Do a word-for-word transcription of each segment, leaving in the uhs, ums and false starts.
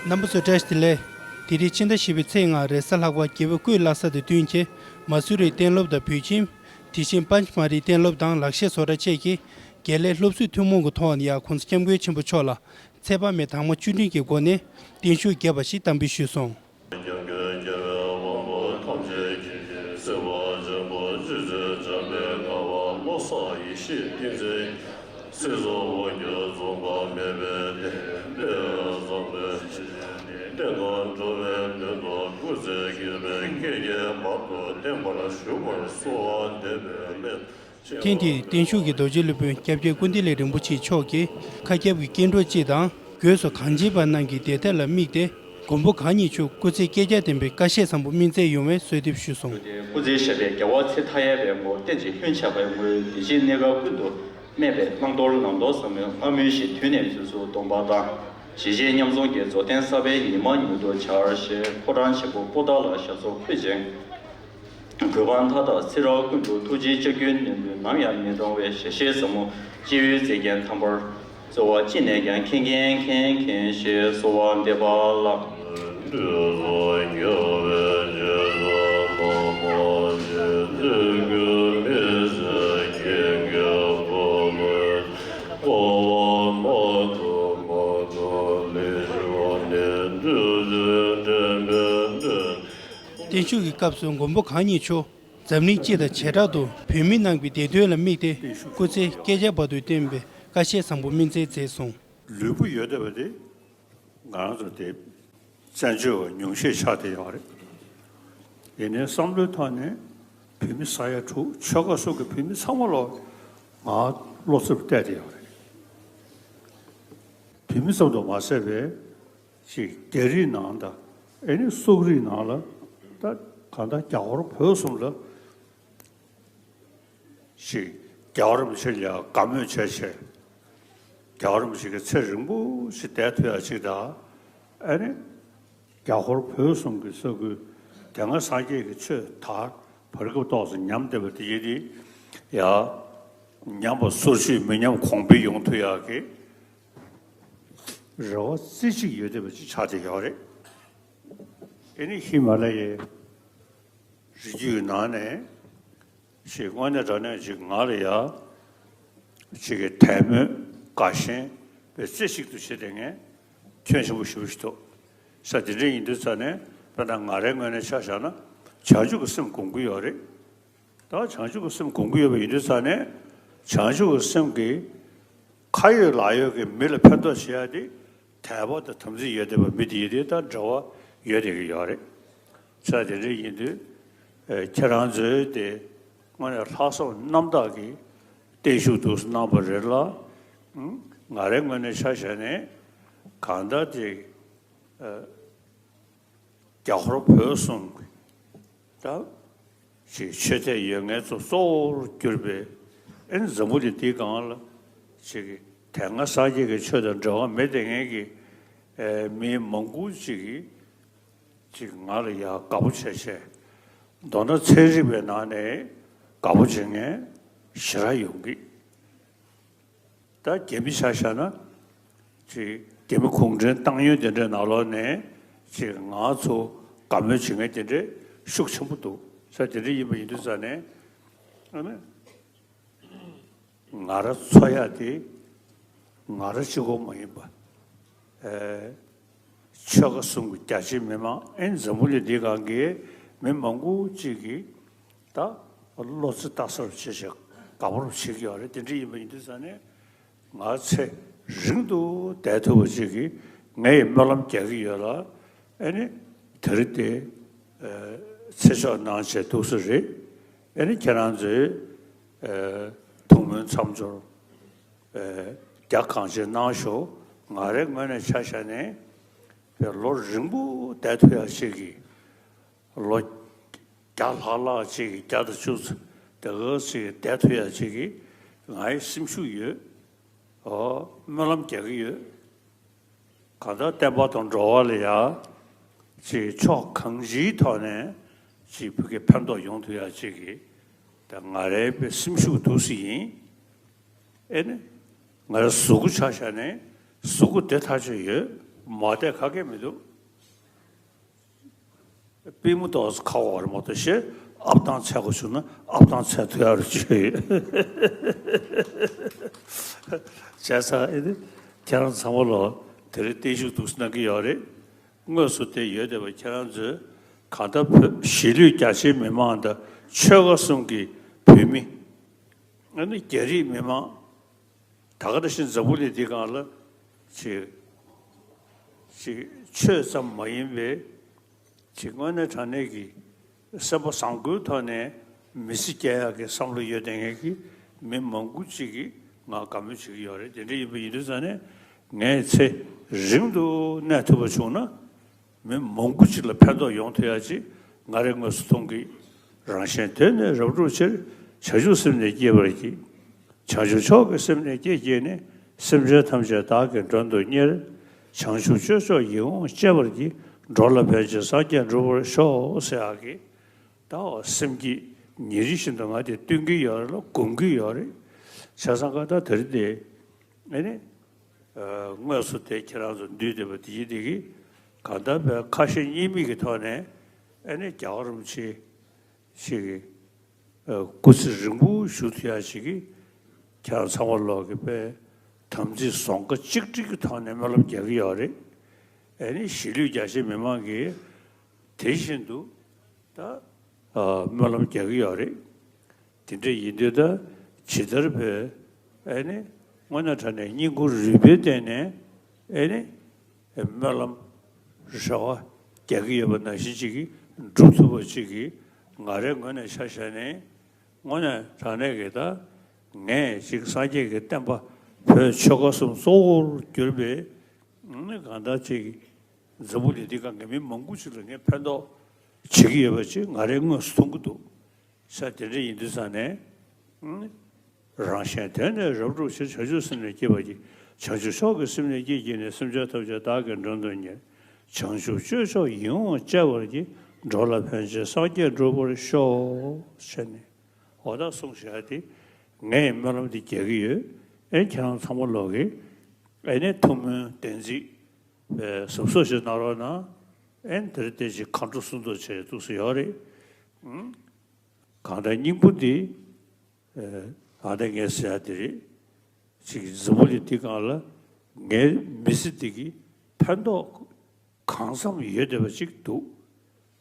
རྣམ་པ་ཚོ་བཀྲ་ཤིས་བདེ་ལེགས། དེ་རིང་ཕྱི་ཟླ་བཞི་པའི་ཚེས་ལྔ་རེས་གཟའ་ལྷག་པ་རྒྱལ་པོ་སྐུ་ཡི་བླ་གཟའ་དང་བསྟུན་བྱས་མ་སུ་རིའི་གཏན་སློབ་དང་བོད་ཁྱིམ། དེ་བཞིན་པཱན་ཆ་མ་རིའི་གཏན་སློབ་དང་ལག་ཤེས་བཟོ་གྲྭ་བཅས་ཀྱི་དགེ་ལས་སློབ་གསོའི་ཐུན་མོང་གི་ཐོག་ནས་ཡང་༸གོང་ས་༸སྐྱབས་མགོན་ཆེན་པོ་མཆོག་ལ་ཚེ་དཔག་མེད་དྭངས་མ་བཅུད་ལེན་གྱི་སྒོ་ནས་བརྟན་བཞུགས་རྒྱས་པ་ཞིག་དམ་འབུལ་ཞུས་སོང་། སྐྱབས་མགོན་རྒྱལ་བའི་དབང་པོ་ཐམས་ཅད་མཁྱེན་ཅིང་། སྲིད་པ་ཆེན་པོ་སྤྱི་མཆོག་འཇམ་དཔལ་དཀར་པོ་བློ་བཟང་ཡེ་ཤེས་བསྟན་འཛིན། སྲིད་གསུམ་དབང་སྒྱུར་རྫོགས་པ་མེད་པའི་གདེང་། དཔལ་བཟང་པོའི་ཞལ་བཞེངས་ཏེ། བསྟན་དང་འགྲོ་བའི་དོན་དུ་སྐུ་ཚེ་ཁྱད་པར་བསྐལ་བརྒྱའི་བར་དུ་བརྟན་པར་བཞུགས་པར་གསོལ་བ་འདེབས་པའི་སྨོན། ཐེངས་འདིའི་བརྟན་བཞུགས་ཀྱི་རྡོ་རྗེ་སློབ་དཔོན་སྐྱབས་རྗེ་ཀུན་བདེ་ལེགས་རིན་པོ་ཆེ་མཆོག་གིས་མཁའ་ཁྱབ་ཀྱི་སྐྱེ་འགྲོ་སྤྱི་དང་སྒོས་སུ་གངས་ཅན་པ་རྣམས་ཀྱི་བདེ་ཐབས་ལ་དམིགས་ཏེ་མགོན་པོ་གང་ཉིད་མཆོག་སྐུ་ཚེ་བསྐལ་བརྒྱར་བརྟན་པའི་བཀའ་བཞིན་བཟང་པོ་སྨིན་མཛད་ཡོང་བའི་གསོལ་འདེབས་ཞུས་སོང་། སྐུ་ཚེ་ཞབས་པད་བརྒྱ་པ་ཚེ་མཐའ་ཡས་པའི་ངོར་བརྟན་ཅིང་ལྷུན་ཆགས་པའི་ངང་བདེ་སྐྱིད་གནས་སྐབས་ཀུན་ཏུ་སྨན་པའི་བླང་དོར་ལམ་སྟོན་ཟབ་མོའི་བསྔགས་སྨོན་ཞིག་དུས་ནས་དུས་སུ་འདོན་པ་དང་། གཞིས་བྱེས་མཉམ་འཛོམས་ཀྱི་རྫོགས་ལྡན་གསར་པའི་ཉི་མ་མྱུར་དུ་འཆར་ཞེས་ཕོ་བྲང་ཆེན་པོ་པོ་ཏཱ་ལར་ཞབས་སོར་འཁོད་ཅིང་། གུས་པ་མཐའ་དག་ཚེ་རབས་ཀུན་ཏུ་ཐུགས་རྗེའི་ལྕགས་ཀྱུས་ནོན་པའི་ནམ་ཡང་མི་གྲང་བའི་ཞལ་བཞེས་ཟབ་མོ་སྤྱི་བོའི་མཛེས་རྒྱན་དམ་པར་གསོལ་བ་ཅི་ནས་ཀྱང་མཁྱེན་མཁྱེན་མཁྱེན་མཁྱེན་ཞེས་གསོལ་བ་འདེབས་པ་ལགས། བརྟན་བཞུགས་ཀྱི་སྐབས་སུ་མགོན་པོ་གང་ཉིད་མཆོག་འཛམ་གླིང་སྤྱི་དང་བྱེ་བྲག་ཏུ་བོད་མི་རྣམས་ཀྱི་བདེ་དོན་ལ་དམིགས་ཏེ་སྐུ་ཚེ་བསྐལ་བརྒྱའི་བར་དུ་བརྟན་པའི་བཀའ་བཞིན་བཟང་པོ་སྨིན་མཛད་མཛད་སོང་། ལུས་པོ་ཡོད་བསྡད་པ་དེ་ང་རང་ཚོ་དེ་བཙན་བྱོལ་བ་ཉུང་ཤས་ཆགས་བསྡད་ཡོད་རེད། ཡིན་ནའི་བསམ་བློའི་ཐོག་ནས་བོད་མི་ས་ཡ་དྲུག་ཆོལ་ཁ་གསུམ་གྱི་བོད་མི་ཚང་མ་ལ་ང་བློ་འཚབ་བསྡད་བསྡད་ཡོད་རེད། བོད་མི་ཙམ་དུ་མ་ཟད་པའི་ཅིག་རྒྱ་རིགས་ནང་དང་ཨེ་ནི་སོག་རིགས་ནང་ལ་ད་གང་ལྟར་རྒྱ་ཧོར་བོད་གསུམ་ལ་ཅིག་རྒྱལ་བ་རིན་པོ་ཆེ་ལ་དགའ་མོས་བྱས་བྱས། རྒྱལ་བ་རིན་པོ་ཆེ་གི་ཚེ་རིང་པོ་ཞིག་བསྡད་ཐུབ་ཡ་ཅིག་དང་། ཨ་ནི་རྒྱ་ཧོར་བོད་གསུམ་གྱི་ས་ཁུལ་དེ་སྔ་སངས་རྒྱས་ཀྱི་ཆོས་དར་བར་སྐབས་ཏོག་ཙམ་ཉམས་བསྡད་པ་དེ་ཡིན་དེ། ཡ། ཉམས་པ་སོར་ཆུད་མི་ཉམས་གོང་འཕེལ་ཡོང་ཐུབ་ཡག་གི་རེ་བ་རྩེ་གཅིག་ཡོད་བསྡད་པ་ཅིག་ཆགས་བསྡད་ཡོད་རེད། ཨེ་ནི་ཧི་མ་ལ་ཡའི་རི་རྒྱུད་ནང་ནས་ཞེས་དངོས་གནས་དྲང་གནས་ཅིག་ང་ལ་ཡ་ཅིག་གི་དད་མོས་དགའ་ཞེན་པའི་རྩེ་གཅིག་ཏུ་བྱེད་བསྡད་མཁན་ཁྱོན་ཆེན་པོ་ཞེ་པོ་ཞིག་འདུག་ས། དེ་འདྲ་ཡིན་དུས་ཙ་ནས་དཔེར་ན་ང་རའི་ངོས་ནས་ཆ་བཞག་ན་བྱང་ཆུབ་ཀྱི་སེམས་སྒོམ་གྱི་ཡོད་རེད། ད་བྱང་ཆུབ་ཀྱི་སེམས་སྒོམ་གྱི་ཡོད་པ་ཡིན་དུས་ཙ་ནས་བྱང་ཆུབ་ཀྱི་སེམས་ཀྱིས་ཁ་ཡོད་ལག་ཡོད་ཀྱི་མི་ལ་ཕན་ཐོགས་བྱེད་ཡ་དེ་དད་པ་དང་དམ་ཚིག་ཡོད་བསྡད་པ་མི་དེ་ཡིན་དུས་ད་འབྲེལ་བ་ཡོད་བསྡད་ཀྱི་ཡོད་རེད། ས་དེ་འདྲ་ཡིན་དུས་ཨེ་ཁྱེད་རང་ཚོས་དེ་དངོས་གནས་ལྷག་བསམ་རྣམ་དག་གིས་བརྟན་བཞུགས་འདུག་སེ་གནང་བ་རེད་ལ། ཨང་། ང་རའི་ངོས་ནས་ཆ་བཞག་ནས་གང་ལྟར་དེ་ཨེ་རྒྱ་ཧོར་བོད་གསུམ་གྱི་ད་ཅིག་ཆོས་དད་ཡོད་མཁན་ཚོ་གཙོ་བོར་གྱུར་པའི་ཨེ་འཛམ་བུ་གླིང་འདིའི་སྒང་ལ་ཅིག་དེ་སྔ་སངས་རྒྱས་ཀྱི་ཆོས་དང་འབྲེལ་བ་མེད་བསྡད་མཁན་གྱི་ཨེ་མི་མང་པོ་ཅིག་གིས་ཅིག་ང་ལ་ཡ་དགའ་པོ་བྱས་བྱས། མདོར་ན་ཚན་རིག་པའི་ནང་ནས་དགའ་པོ་བྱེད་མཁན་ཞེ་དྲག་ཡོང་གི། ད་རྒྱ་མི་ཆ་བཞག་ན་ཅིག་རྒྱ་མི་གུང་ཁྲན་ཏང་ཡོན་དེ་འདྲའི་ནང་ལོགས་ནས་ཅིག་ང་ཚོ་དགའ་མོས་བྱེད་མཁན་དེ་འདྲའི་ཤུགས་ཆེན་པོ་འདུག་ས། དེ་འདྲ་ཡིན་པ་ཡིན་དུས་ཙ་ནས་ཨ་ནི་ང་རང་འཚོ་ཡག་དེ་ང་རང་གཅིག་པོ་མ་ཡིན་པ། ཨེ། ཆོལ་ཁ་གསུམ་གྱི་རྒྱ་ཆེའི་མི་མང་ཨེ་འཛམ་བུ་གླིང་འདིའི་སྒང་གི་མི་མང་པོ་ཅིག་གིས་ད་བློ་རྩེ་ལྟ་ས་རུ་བྱེད་བྱེད་དགའ་པོ་རུ་བྱེད་ཀྱི་ཡོད་རེད། དེ་འདྲ་ཡིན་པ་ཡིན་དུས་ཙང་ནས་ང་ཚེ་རིང་དུ་བསྡད་ཐུབ་པ་ཅིག་གིས་ངས་སྨོན་ལམ་རྒྱག་གི་ཡོད་ལ། ཨེ་ནི་དེ་རིང་དེ་ཚེ་ཆོག་གནང་བྱས་འདུག་ས་རེད། ཨེ་ནི་ཁྱེད་རང་ཚོས་ཐུགས་སྨོན་མཚམས་སྦྱོར། རྒྱ་གང་ཆེ་གནང་ཤོག་ང་རའི་ངོས་ནས་ཆ་བཞག་ནས་པའི་ལོ་རིང་པོ་བསྡད་ཐུབ་ཡག་ཅིག་གི་ལོ་བརྒྱ་ལྷག་ལྷག་ཅིག་གི་བརྒྱ་དང་བཅུ་ཙམ་དེ་ག་ཅིག་བསྡད་ཐུབ་ཡག་ཅིག་གི་ང་ཡི་སེམས་ཤུགས་ཡོད། ཨོ་སྨོན་ལམ་རྒྱག་གི་ཡོད། གང་ལྟར་བསྟན་པ་དང་འགྲོ་བ་ལ་ཡ་ཅིག་ཕྱོགས་གང་ཅིའི་ཐོག་ནས་ཅིག་བོད་ཀྱི་ཕན་ཐོགས་ཡོང་ཐུབ་ཡག་ཅིག་གི་ད་ང་རའི་པའི་སེམས་ཤུགས་འདུག་སེ་ཡིན། ཨེ་ནི། ང་རང་གཟུགས་པོ་ཆ་བཞག་ནས་གཟུགས་པོ་བདེ་ཐག་ཆོད་ཡོད། མ་བསྡད་ཁ་སྐད་མི་འདུག་པུས་མོ་ཏོག་ཙམ་ཁ་བ་རེ་མ་གཏོགས་ཞེས་ཨབ་ཐང་ཚད་དགོས་བྱུང་ན་ཨབ་ཐང་ཚད་ཐུབ་ཡག་རེ་བྱོས་ཡོད། བྱས་ཙང་ཨེ་ནི་ཁྱེད་རང་ཚང་མ་ལོ་དེ་རིང་བརྟན་བཞུགས་འདུག་གནང་གི་ཡོད་རེད། དངོས་སུ་དེ་ཡོད་བསྡད་པ་ཁྱེད་རང་ཚོས་གང་ལྟར་བོད་གཞིས་ལུས་རྒྱ་ཆེའི་མི་མང་དང་ཆོལ་ཁ་གསུམ་གྱི་བོད་མི། ཨ་ནི་རྒྱ་རིགས་མི་མང་། ད་ག་ནང་བཞིན་འཛམ་བུ་གླིང་འདི་སྒང་ལ་ཅིག་ཅིག་ཆོས་ཙམ་མ་ཡིན་པའི་ཅིག་དངོས་གནས་དྲང་གནས་ཀྱི་སེམས་པ་བཟང་པོའི་ཐོག་ནས་མི་ཚེ་སྐྱེལ་ཡག་གི་བསམ་བློ་ཡོད་བསྡད་མཁན་གྱི་མི་མང་པོ་ཅིག་གིས་ང་དགའ་མོས་བྱེད་ཀྱི་ཡོད་རེད། དེ་འདྲ་ཡིན་པ་ཡིན་དུས་ཙང་ནས་ངས་ཚེ་རིང་དུ་གནས་ཐུབ་པ་བྱུང་ན། མི་མང་པོ་ཅིག་ལ་ཕན་ཐོགས་ཡོང་ཐུབ་ཡ་ཅིག་ང་རའི་དངོས་སུ་མཐོང་གི། རང་གཞན་དོན་ནི་རབ་བསྒྲུབ་ཕྱིར། བྱང་ཆུབ་སེམས་ནི་བསྐྱེད་པར་བགྱི། བྱང་ཆུབ་མཆོག་གི་སེམས་ནི་བསྐྱེད་བགྱིས་ནས། སེམས་ཅན་ཐམས་ཅད་བདག་གིས་མགྲོན་དུ་གཉེར། བྱང་ཆུབ་སྤྱོད་མཆོག་ཡིད་འོང་སྤྱད་པར་བགྱི། འགྲོ་ལ་ཕན་ཕྱིར་སངས་རྒྱས་འགྲུབ་པར་ཤོག་ཟེར་ཡག་གི། ད་འོ་སེམས་བསྐྱེད་ཉིན་རེ་བཞིན་དུ་ང་དེ་བཏོན་གྱི་ཡོད་རེད་ལ་སྒོམ་གྱི་ཡོད་རེད། བྱས་ཙང་ཀ་ད་དེ་རིང་དེ། ཨེ་ནི། ཨ། དངོས་སུ་དེ་ཁྱེད་རང་ཚོ་འདུས་བསྡད་པ་དེ་ཡིན་དེ་གི། གང་ལྟར་བའི་ཁ་ཞེ་གཉིས་མེད་ཀྱི་ཐོག་ནས་ཨེ་ནི་རྒྱལ་བ་རིན་པོ་ཆེ་ཞིག་གི། ཨ། སྐུ་ཚེ་རིང་པོ་བཞུགས་ཐུབ་ཡ་ཞིག་གི། ཁྱེད་རང་ཚང་མ་ལོག་གི་པའི་དམ་ཚིག་བཟང་ཁ་གཅིག་སྒྲིལ་གྱི་ཐོག་ནས་སྨོན་ལམ་རྒྱག་གི་ཡོད་རེད། ཨེ་ནི་གཞིས་ལུས་རྒྱ་ཆེ་མི་མང་གིས་དེ་བཞིན་དུ་ད། ཨ། སྨོན་ལམ་རྒྱག་གི་ཡོད་རེད། དེ་འདྲ་ཡིན་དུས་ད་ཇི་ལྟར་བས་ཨེ་ནི་དངོས་གནས་དྲང་གནས་སྙིང་ཁུང་རུས་པའི་གཏིང་ནས་ཨེ་ནི་སྨོན་ལམ་རེ་བ་རྒྱག་གི་ཡོད་པ་ནང་བཞིན་ཅིག་གིས་འགྲུབ་ཐུབ་པ་ཅིག་གིས་ང་རའི་ངོས་ནས་ཆ་བཞག་ནས་དངོས་གནས་དྲང་གནས་ཀྱི་ད་ངས་ཅིག་སངས་རྒྱས་ཀྱི་བསྟན་པ་བོད་ཆོལ་ཁ་གསུམ་གཙོ་བོར་གྱུར་པའི་ནི་གང་ལྟར་ཅིག་འཛམ་བུ་གླིང་འདི་སྒང་གི་མི་མང་པོ་ཅིག་ལ་ངས་ཕན་ཐོགས་བྱེད་ཀྱི་ཡོད་པ་ཅིག་ང་རའི་དངོས་སུ་མཐོང་གི་འདུག་ས་དེ་འདྲ་ཡིན་དུས་ཙང་ནས། རང་གཞན་དོན་ནི་རབ་བསྒྲུབ་ཕྱིར། བྱང་ཆུབ་སེམས་ནི་བསྐྱེད་པར་བགྱི། བྱང་ཆུབ་མཆོག་གི་སེམས་ནི་བསྐྱེད་བགྱིས་ནས། སེམས་ཅན་ཐམས་ཅད་བདག་གིས་མགྲོན་དུ་གཉེར། བྱང་ཆུབ་སྤྱོད་མཆོག་ཡིད་འོང་སྤྱད་པར་བགྱི། འགྲོ་ལ་ཕན་ཕྱིར་སངས་རྒྱས་འགྲུབ་པར་ཤོག་ཟེར་ནས། འོ་ད་གསུངས་བཞག་དེ་ངས་སྨོན་ལམ་འདི་རྒྱག་གི་ཡོད། ཨེ་ཁྱེད་རང་ཚང་མ་ལོག་གིས་ཨེ་ནས་ཐུགས་སྨོན་བདེན་ཚིག་གཟབ་གཟབ་ཞིག་གནང་རོགས་གནང་། ཨེ་དེར་བལྟས་ཅིག་མཁའ་འགྲོ་གསུམ་མདོ་ཆེ་འདུག་སེ་ཡོད་རེད། གང་ལྟར་སྙིང་པོ་འདི། ཨ་ནི་ངས་ཟེར་ཡ་དེ་རེད། ཅིག་འཛམ་བུ་གླིང་འདི་སྒང་ལ་ངའི་མི་ཚེ་འདི་གི་ཕན་ཐོགས་གང་འཚམ་ཡོད་བསྡད་པ་ཅིག་འདུག་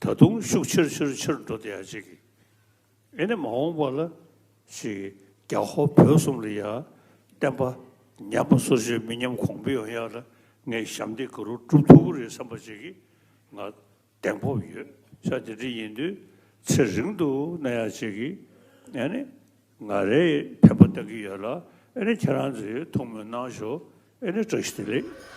ད་དུང་ཤུགས་ཆེར་ཆེར་ཆེར་འགྲོ་བསྡད་ཡ་ཅིག་གི། ཨེ་ནི་མ་འོངས་པ་ལ་ཅིག་རྒྱ་ཧོར་བོད་གསུམ་ལ་ཡ་བསྟན་པ་ཉམས་པ་སོར་ཆུད་མི་ཉམས་གོང་འཕེལ་ཡོང་ཡ་ལ་ངས་ཞབས་འདེགས་ག་རུ་སྒྲུབ་ཐུབ་ཀྱི་རེད་བསམ་པ་ཅིག་གི་ང་གདེང་སྤོབས་ཡོད། ས་དེ་འདྲ་ཡིན་དུས་ཚེ་རིང་དུ་གནས་ཡག་ཅིག་གིས་ཨ་ནི་ང་རའི་ཕན་པ་གཏང་གི་ཡོད་ལ། ཨ་ནི་ཁྱེད་རང་ཚོས་ཐུགས་སྨོན་གནང་ཤོག་ཨ་ནི་བཀྲ་ཤིས་བདེ་ལེགས།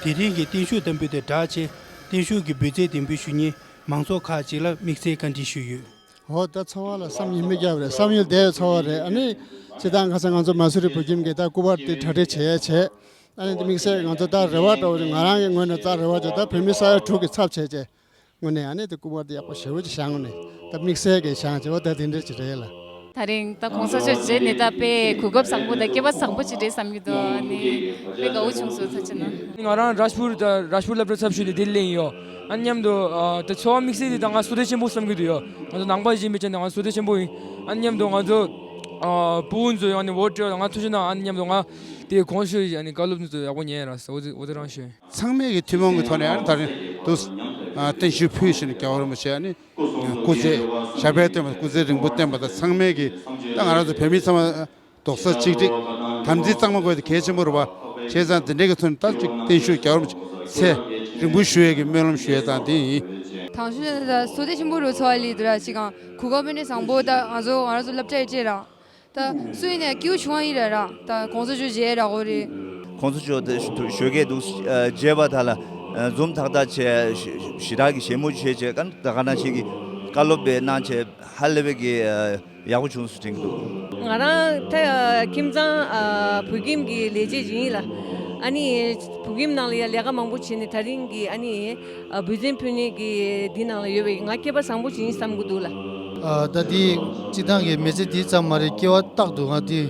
དེ་རིང་གི་བརྟན་བཞུགས་བསྟར་འབུལ་དང་སྦྲགས་ཆེད། བརྟན་བཞུགས་ཀྱི་འབུལ་རྫས་འདེགས་འབུལ་ཞུ་མཁན་མང་ཚོགས་ཁག་ཅིག་ལ་དམིགས་བསལ་བཀའ་འདྲི་ཞུས་ཡོད། འོ་ད་ཚོར་བ་ལ་བསམ་ཡས་མི་རྒྱག་པ་རེད། བསམ་ཡུལ་བདེ་བའི་ཚོར་བ་རེད། ཨ་ནི་སྤྱིར་བཏང་ཁ་སང་ང་ཚོ་མ་སུ་རི་བོད་ཁྱིམ་གྱི་ད་སྐུ་པར་དེ་གྲ་སྒྲིག་བྱེད་ཡས་བྱས། ཨ་ནི་དེ་དམིགས་བསལ་ང་ཚོ་ད་རེ་བ་འདྲ་བོ་རེད། ང་རང་གི་ངོས་ནས་ད་རེ་བ་བྱས། ད་བོད་མི་ས་ཡ་དྲུག་གི་ཚབ་བྱས་བྱས། དངོས་གནས་ཨ་ནི་དེ་སྐུ་པར་དེ་ཡག་པོ་ཞེ་པོ་ཅིག་བཞེངས་ནས་ད་དམིགས་བསལ་གྱི་བཞེངས་བྱས། འོ་ད་དེ་འདྲ་ཅིག་རེད་ལ། ད་རིང་ད་གོང་ས་མཆོག་རྗེས་ནས་ད་དཔེ་གོ་སྐབས་བཟང་པོ་དང་སྐལ་བ་བཟང་པོ་ཅིག་རེད་བསམ་གྱི་འདུག་ཨ་ནི་དཔེ་དགའ་བོ་བྱུང་སོང་ཚ་ཆེ་ན། ང་རང་རཱཇ་པུར་ད་རཱཇ་པུར་སློབ་གྲྭ་ཚབ་ཞུས་ཏེ་འདིར་སླེབས་ཡིན་ཡོད། ཨ་ནི་མཉམ་དུ་ཨ་ད་ཚོར་བ་དམིགས་བསལ་དེ་ད་ང་བསོད་བདེ་ཆེན་པོ་བསམ་གྱི་འདུག་ཡོད། ང་ཚོ་ནང་པ་ཞིག་ཡིན་པའི་ཆ་ནས་ང་བསོད་བདེ་ཆེན་པོ་ཡིན། ཨ་ནི་མཉམ་དུ་ང་ཚོ་ཨ་ཕྲུ་གུ་ཚོ་ཡང་ནི་འོ་སྤྲོད་ལ་ང་ཐུགས་རྗེ་གནང་། ཨ་ནི་མཉམ་དུ་ང་དེ་གོང་ཞུས་ཨ་ནི་བཀའ་སློབ་ཚོ་ཡག་པོ་ཉན་ར་ས་འོ་དེ་འོ་དེ་རང་ཞུས། ཚང་མས་ཀྱི་ཐུན་མོང་གི་ཐོག་ནས་ཨ་ནི་ད་རིང་དུ་ཨ་བརྟན་བཞུགས་ཕུལ་ཞིང་རྒྱལ་བ་རིན་པོ་ཆེ་ཨ་ནི་སྐུ་ཚེ་ཞབས་པད་བརྟན་པ། སྐུ་ཚེ་རིང་པོ་བརྟན་པ་དང་། ཚང་མས་ཀྱི་ད་ང་རང་ཚོ་བོད་མི་ཚང་མ་རྡོག་རྩ་གཅིག་སྒྲིལ་དམ་ཚིག་གཙང་མ་དགོས་དེ་གལ་ཆེན་པོ་རེད་པ། བྱས་ཙང་དེ་འདྲའི་གི་ཐོག་ནས་ད་ཅིག་བརྟན་བཞུགས་རྒྱལ་བ་རིན་པོ་ཆེ་ ཚེ་རིང་པོ་བཞུགས་ཡས་ཀྱི་སྨོན་ལམ་ཞུ་ཡས་དང་དེ་ཡིན། དང་ཤོས་ནི་ད་བསོད་བདེ་ཆེན་པོ་རུ་འཚོ་བ་ལི་དུ་ར་ཅི་གང་གོ་སྐབས་ནི་བཟང་པོ་ད་ང་ཚོ་ང་རང་ཚོ་སློབ་གྲྭ་ཡི་ཅེ་རང་ད་སུ་ཡིན་ནས་ཀྱིའུ་ཆུང་བ་ཡིན་ར་ར་ད་གོང་ས་མཆོག་མཇལ་ར་གོ་རེད། གོང་ས་མཆོག་དེ་ཞུ་ཞུ་གས་འདུག་ཨ་མཇལ་བ་ད་ལ་ཨ་འཛུམ་ཐག་ཐག་བྱས་ཞི་ཞི་དྲག་གི་བཞད་མོ་བྱས་བྱས་ཀ་ད་ག་ན་ཆེ་གི་བཀའ་སློབ་པའི་གནང་བྱས་ཧ་ལས་པའི་གི་ཨ་ཡག་པོ་བྱུང་སོང་དྲན་གི་འདུག་ང་རང་ད་ཁྱིམ་ཚང་ཨ་བོད་ཁྱིམ་གི་ལས་བྱེད་ཅིག་ཡིན་ལ། ཨ་ནི་བོད་ཁྱིམ་ནང་ལ་ཡ་ལས་ཀ་མང་པོ་བྱས་ནས་ད་རིང་གི་ཨ་ནི་ཨ་འབུལ་རྫུན་ཕུལ་ནས་གི་འདི་ནང་ལ་ཡོད་པའི་ང་སྐལ་པ་བཟང་པོ་ཅིག་ཡིན་བསམ་གི་འདུག་ལ། ཨ་ད་འདི་སྤྱི་བཏང་གི་མི་ཚེ་འདི་ཙམ་མ་རེད། སྐལ་བ་རྟག་ཏུ་ང་འདི་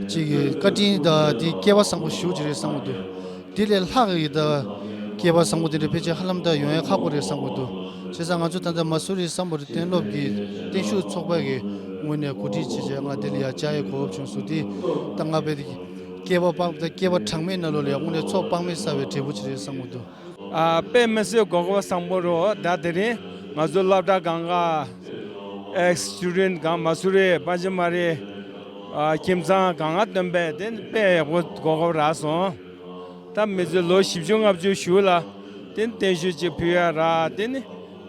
ཅིག་གི་བཀའ་དྲིན་དང་འདི་སྐལ་བ་བཟང་པོ་ཞེ་པོ་ཅིག་རེད་བསམ་གི་འདུག་འདི་ལས་ལྷག་གི་ད་སྐལ་བ་བཟང་པོ་དེ་འདྲ་ཕལ་ཆེར་ཧ་ལམ་ད་ཡོང་ཡ་ཁག་པོ་རེད་བསམ་གི་འདུག་བྱས་ཙང་ང་ཚོ་ད་ལྟ་མ་སུ་རི་བསམ་པར་གཏན་སློབ་ཀྱི་བརྟན་བཞུགས་ཚོགས་པ་གི་ངོས་ནས་གོ་སྒྲིག་བྱས་བྱས་ང་འདི་ལ་ཡ་བཅར་ཡའི་གོ་སྐབས་བྱུང་སོང་། འདི་ད་ང་དཔེ་སྐལ་བ་དཔག་ད་སྐལ་བ་གྲངས་མེད་ནང་ལོགས་ལ་ཡ་དངོས་གནས་ཚོགས་དཔག་མེད་བསགས་པའི་འབྲས་བུ་ཅིག་རེད་བསམ་གི་འདུག་ཨ་དཔེ་མི་སྲིད་གོ་སྐབས་བཟང་པོ་རོ། ད་དེ་རིང་ང་ཚོ་སློབ་གྲྭ་སྒང་ག་ཨེགས་སི་ཊུ་ཌེན་ཊི་སྒང་མ་སུ་རི་པན་ཅ་མ་རི་ཨ་ཁྱིམ་ཚང་སྒང་ག་སྟོན་པས་དེ་ནི་དཔེ་ཡག་པོ་གོ་སྐབས་རག་སོང་། ད་མི་ཚོས་ལོ་བཞི་བཅུ་ལྔ་བཅུ་བཞུགས་ལ་དེ་ནི་བརྟན་བཞུགས་ཅིག་ཕུལ་ཡ་རག་དེ་ནི་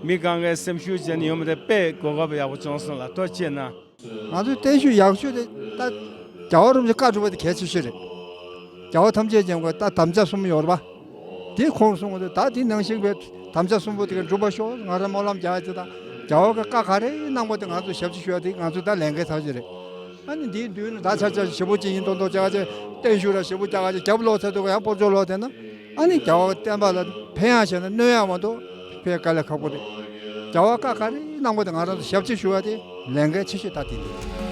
མི་སྒང་གའི་སེམས་ཤུགས་ཅན་ཡོང་མི་དེ་དཔེ་གོ་སྐབས་ཡག་པོ་བྱུང་སོང་ལ་ཐུགས་རྗེ་ཆེ་གནང་། ང་ཚོའི་བརྟན་བཞུགས་ཡག་ཤོས་དེ་ད་རྒྱལ་བ་རིན་པོ་ཆེ་བཀའ་སྒྲུབ་པ་དེ་གལ་ཆེ་ཤོས་རེད། རྒྱལ་བ་ཐམས་ཅད་མཁྱེན་པ་ད་དམ་བཅའ་གསུམ་ཡོད་རེད་པ། དེ་ཁོང་གསུང་བ་དེ་ད་དེ་ནང་བཞིན་པའི་དམ་བཅའ་གསུམ་པོ་དེ་ག་འགྲུབ་པ་ཤོག་ང་རང་སྨོན་ལམ་རྒྱག་ཡ་དེ་དང་རྒྱལ་བ་གི་བཀའ་ག་རེ་གནང་པ་དེ་ང་ཚོ་ཞབས་ཕྱི་ཞུ་ཡ་དེ་ང་ཚོ་ད་ལས་འགན་ཐག་ཆོད་རེད། ཨ་ནི་འདིའི་མདུན་ནས་ད་ཆ་ཆ་ཞེ་པོ་ཅིག་ཡིན་མདོག་མདོག་རྒྱག་ཅིག་བརྟན་བཞུགས་ར་ཞེ་པོ་རྒྱག་ཅིག་རྒྱབ་ལོག་ཚེ་དུ་ག་ཡང་སྤོར་ཆོག་ལོག་དེ་ན། ཨ་ནི་རྒྱལ་བ་བསྟན་པ་ལ་ཕན་ཡང་བྱས་ན་གནོད་ཡང་མ་གཏོགས་ཕན་དཀའ་ལས་ཁག་པོ་རེད། རྒྱལ་བ་བཀའ་ག་རེ་གནང་པ་དེ་ང་རང་ཚོ་ཞབས་ཕྱི་ཞུ་བ་དེ་ལས་འགན་ཆེ་ཤོས་ད་དེ་རེད།